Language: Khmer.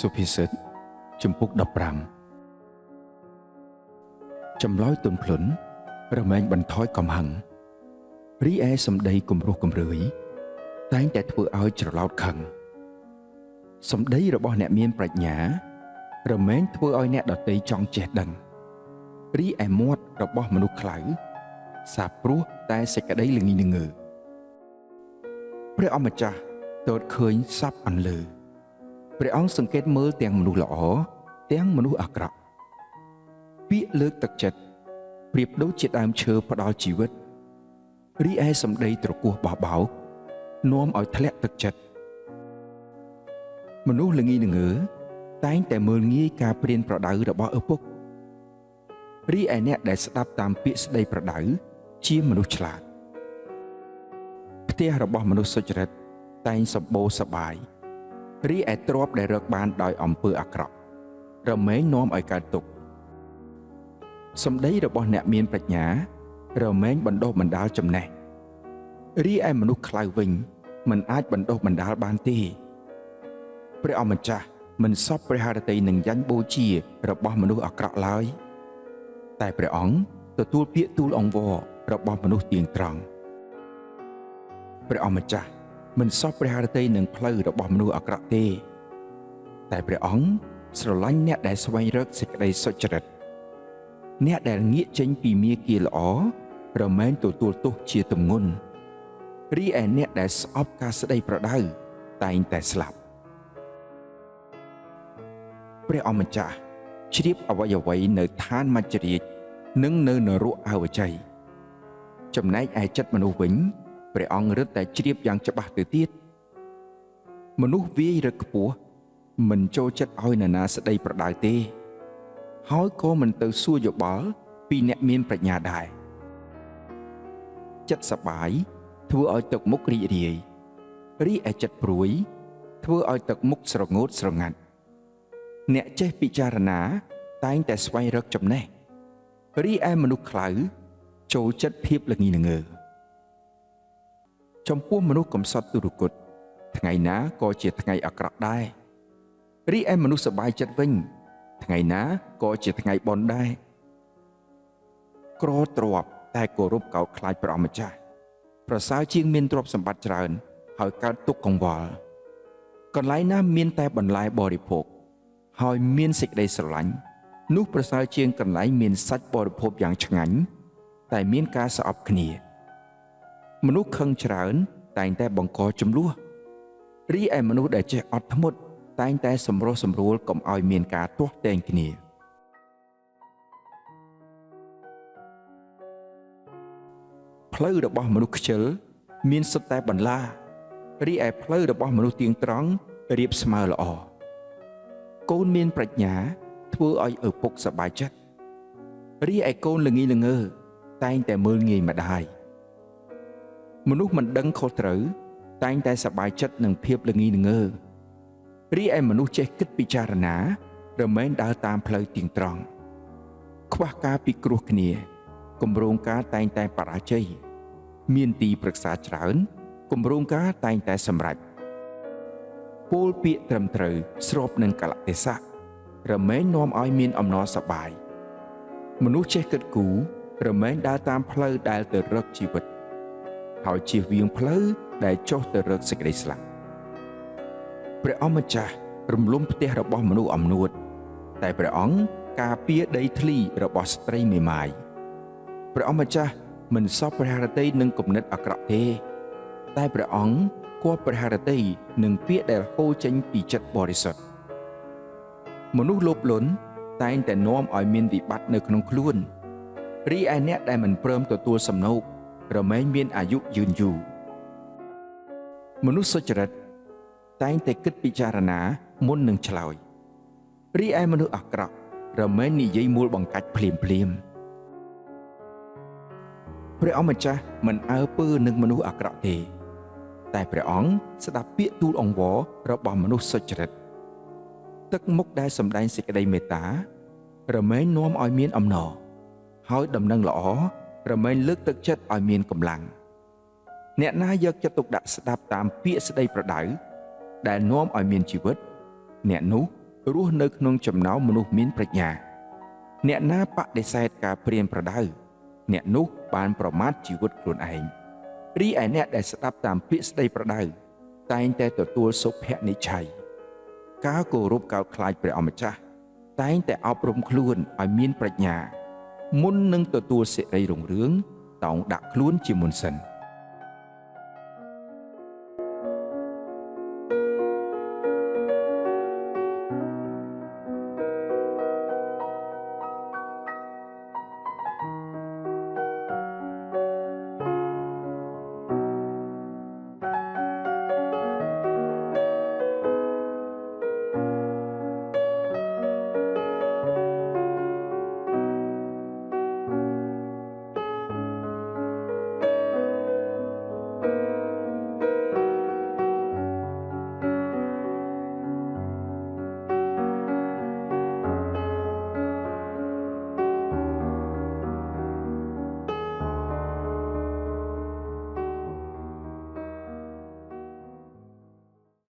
សុភាសិតជំពូក15ចម្លើយទន់ភ្លន់រមែងបន្ថយកំហឹងរីឯសម្ដីគំរោះគំរើយតែងតែធ្វើឲ្យច្រឡោតខឹងសម្ដីរបស់អ្នកមានប្រាជ្ញារមែងធ្វើឲ្យអ្នកដទៃចង់ចេះដឹងរីឯមាត់របស់មនុស្សខ្លៅសាព្រោះតែសេចក្តីល្ងីល្ងើព្រះអម្ចាស់ទតឃើញសពអន្លើព្រះអង្គសង្កេតមើលទាំងមនុស្សល្អទាំងមនុស្សអាក្រក់ពាក្យលើកទឹកចិត្តប្រៀបដូចជាដើមឈើផ្ដល់ជីវិតរីឯសម្ដីត្រគោះបោះបោកនាំឲ្យធ្លាក់ទឹកចិត្តមនុស្សល្ងីល្ងើតែងតែមើលងាយការព្រានប្រដៅរបស់ឪពុករីឯអ្នកដែលស្ដាប់តាមពាក្យស្ដីប្រដៅជាមនុស្សឆ្លាតផ្ទះរបស់មនុស្សសុចរិតតែងសម្បូរសប្បាយរីឯទ្រព្យដែលរកបានដោយអំពើអាក្រក់រមែងនាំឲ្យកើតទុក្ខសម្ដីរបស់អ្នកមានប្រាជ្ញារមែងបណ្ដុះបណ្ដាលចំណេះរីឯមនុស្សខ្លៅវិញមិនអាចបណ្ដុះបណ្ដាលបានទេព្រះអម្ចាស់មិនសពព្រះハរតីនឹងយ៉ាញ់បូជារបស់មនុស្សអាក្រក់ឡើយតែព្រះអង្គទទួលពាក្យទូលអង្វររបស់មនុស្សទៀងត្រង់ព្រះអម្ចាស់មិនសពព្រះハរតីនឹងផ្លូវរបស់មនុស្សអាក្រក់ទេតែព្រះអង្គស្រឡាញ់អ្នកដែលស្វែងរកសេចក្តីសុចរិតអ្នកដែលងាកចេញពីមាគ៌ាល្អរមែងទទួលទោសជាទម្ងន់រីឯអ្នកដែលស្អប់ការស្ដីប្រដៅតែងតែស្លាប់ព្រះអម្ចាស់ជ្រាបអ្វីៗនៅឋានមច្ចរាជនិងនៅនរកអវជ័យចំណែកឯចិត្តមនុស្សវិញព្រះអង្គរឹតតែជ្រាបយ៉ាងច្បាស់ទៅទៀតមនុស្សវាយរឹកខ្ពស់មិនចូលចិត្តឲ្យនរណាស្ដីប្រដៅទេហើយក៏មិនទៅសួរយោបល់ពីអ្នកមានប្រាជ្ញាដែរចិត្តសប្បាយធ្វើឲ្យទឹកមុខរីករាយរីឯចិត្តព្រួយធ្វើឲ្យទឹកមុខស្រងូតស្រងាត់អ្នកចេះពិចារណាតែងតែស្វែងរកចំណេះរីឯមនុស្សខ្លៅចូលចិត្តភាពល្ងីល្ងើចំពោះមនុស្សកំសត់ទុរគតថ្ងៃណាក៏ជាថ្ងៃអាក្រក់ដែររីឯមនុស្សសប្បាយចិត្តវិញថ្ងៃណាក៏ជាថ្ងៃបុណ្យដែរក្រទ្រព្យតែគោរពកោតខ្លាចព្រះអម្ចាស់ប្រសើរជាងមានទ្រព្យសម្បត្តិច្រើនហើយកើតទុក្ខកង្វល់កន្លែងណាមានតែបន្លែបរិភោគហើយមានសេចក្តីស្រឡាញ់នោះប្រសើរជាងកន្លែងមានសាច់បរិភោគយ៉ាងឆ្ងាញ់តែមានការស្អប់គ្នាមនុស្សខឹងច្រើនតែងតែបង្កជម្លោះរីឯមនុស្សដែលចេះអត់ធ្មត់តែងតែសម្រុះសម្រួលកុំឲ្យមានការទាស់ទែងគ្នាផ្លូវរបស់មនុស្សខ្ជិលមានសុទ្ធតែបន្លារីឯផ្លូវរបស់មនុស្សទៀងត្រង់រាបស្មើល្អកូនមានប្រាជ្ញាធ្វើឲ្យឪពុកសប្បាយចិត្តរីឯកូនល្ងីល្ងើតែងតែមើលងាយម្ដាយមនុស្សមិនដឹងខុសត្រូវតែងតែសប្បាយចិត្តនឹងភាពល្ងីល្ងើរីឯមនុស្សចេះគិតពិចារណារមែងដើរតាមផ្លូវទៀងត្រង់ខ្វះការពិគ្រោះគ្នាគម្រោងការតែងតែបរាជ័យមានទីប្រឹក្សាច្រើនគម្រោងការតែងតែសម្រេចពោលពាក្យត្រឹមត្រូវស្របនឹងកលៈទេសៈរមែងនាំឲ្យមានអំណរសប្បាយមនុស្សចេះគិតគូររមែងដើរតាមផ្លូវដែលទៅរកជីវិតហើយជៀសវាងផ្លូវដែលចុះទៅរកសេចក្តីស្លាប់ព្រះអម្ចាស់រំលំផ្ទះរបស់មនុស្សអំនួតតែព្រះអង្គការពារដីធ្លីរបស់ស្ត្រីមេម៉ាយព្រះអម្ចាស់មិនសពព្រះハរតីនឹងគំនិតអាក្រក់ទេតែព្រះអង្គគួរព្រះハរតីនឹងពាក្យដែលហូរចេញពីចិត្តបរិសុទ្ធមនុស្សលោភលន់តែងតែនាំឲ្យមានវិបត្តិនៅក្នុងខ្លួនរីឯអ្នកដែលមិនព្រមទទួលសំណូករមែងមានអាយុយឺនយូរមនុស្សសុចរិតតែងតែគិតពិចារណាមុននឹងឆ្លើយរីឯមនុស្សអាក្រក់រមែងនិយាយមូលបង្កាច់ភ្លាមភ្លាមព្រះអម្ចាស់មិនអើពើនឹងមនុស្សអាក្រក់ទេតែព្រះអង្គស្ដាប់ពាក្យទូលអង្វររបស់មនុស្សសុចរិតទឹកមុខដែលសម្ដែងសេចក្តីមេត្តារមែងនាំឲ្យមានអំណរហើយដំណឹងល្អរមែងលើកទឹកចិត្តឲ្យមានកម្លាំងអ្នកណាយកចិត្តទុកដាក់ស្ដាប់តាមពាក្យស្ដីប្រដៅដែលនាំឲ្យមានជីវិតអ្នកនោះ រស់នៅក្នុងចំណោមមនុស្សមានប្រាជ្ញាអ្នកណាបដិសេធការព្រានប្រដៅអ្នកនោះបានប្រមាថជីវិតខ្លួនឯងរីឯអ្នកដែលស្ដាប់តាមពាក្យស្ដីប្រដៅតែងតែទទួលសុភនិច្ឆ័យការគោរពកោតខ្លាចព្រះអម្ចាស់តែងតែអប់រំខ្លួនឲ្យមានប្រាជ្ញាមុននឹងទទួលសិរីរុងរឿងតោងដាក់ខ្លួនជាមុនសិន។